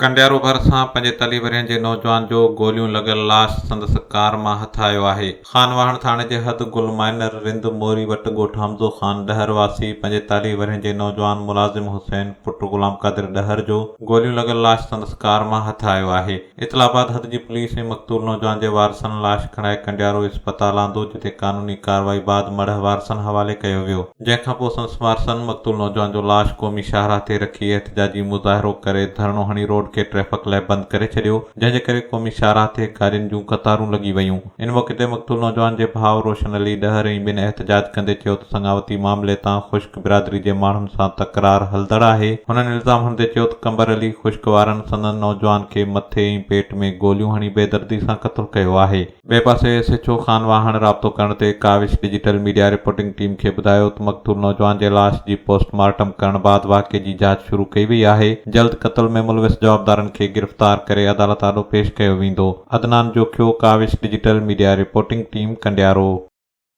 ڪنڊيارو ڀرسان 45 ورهين جي نوجوان جو گوليون لڳل لاش سندس ڪار مان هٿ آيو آهي. خانواهڻ ٿاڻي جي حد گل مائنر رند موري وٽ ڳوٺ حمزو خان ڏهر واسي 45 ورهين جي نوجوان ملازم حسين پٽ غلام قادر ڏهر جو گوليون لڳل لاش سندس ڪار مان هٿ آيو آهي. اطلاع بعد حد جي پوليس ۽ مقتول نوجوان جي وارثن لاش کڻائي ڪنڊيارو اسپتال آندو جتي قانوني ڪارروائي بعد مڙهه وارثن حوالي ڪيو ويو. جنهن کانپوء سندس وارثن مقتول نوجوان جو لاش قومي شاهراهه تي رکي احتجاجي مظاهرو ڪري ڌرڻو هڻي روڊ کي ٽريفڪ لاء بند ڪري ڇڏيو، جنهن جي ڪري قومي شاهراهه تي گاڏين جون قطارون لڳي ويون. ان موقعي تي مقتول نوجوان جي ڀاء روشن علي ڏهر ۽ ٻين احتجاج ڪندي چيو ته سڱاوتي معاملي تان خشڪ برادري جي ماڻهن سان تڪرار هلندڙ آهي. هنن الزام هڻندي چيو ته قمبر علي خشڪ وارن سندن نوجوان کي مٿي ۽ پيٽ ۾ گوليون هڻي بيدردي سان قتل ڪيو آهي. ٻئي پاسي ايس ايڇ او خانواهڻ رابطو ڪرڻ تي Kawish digital media reporting team کي ٻڌايو ته مقتول نوجوان جي لاش جي پوسٽ مارٽم ڪرڻ بعد واقعي جي جاچ شروع ڪئي وئي آهي، جلد قتل ۾ ملوث جوابدارن کي گرفتار ڪري عدالت آڏو پيش ڪيو ويندو. Adnan Jokhio, Kawish digital media reporting team, Kandiaro.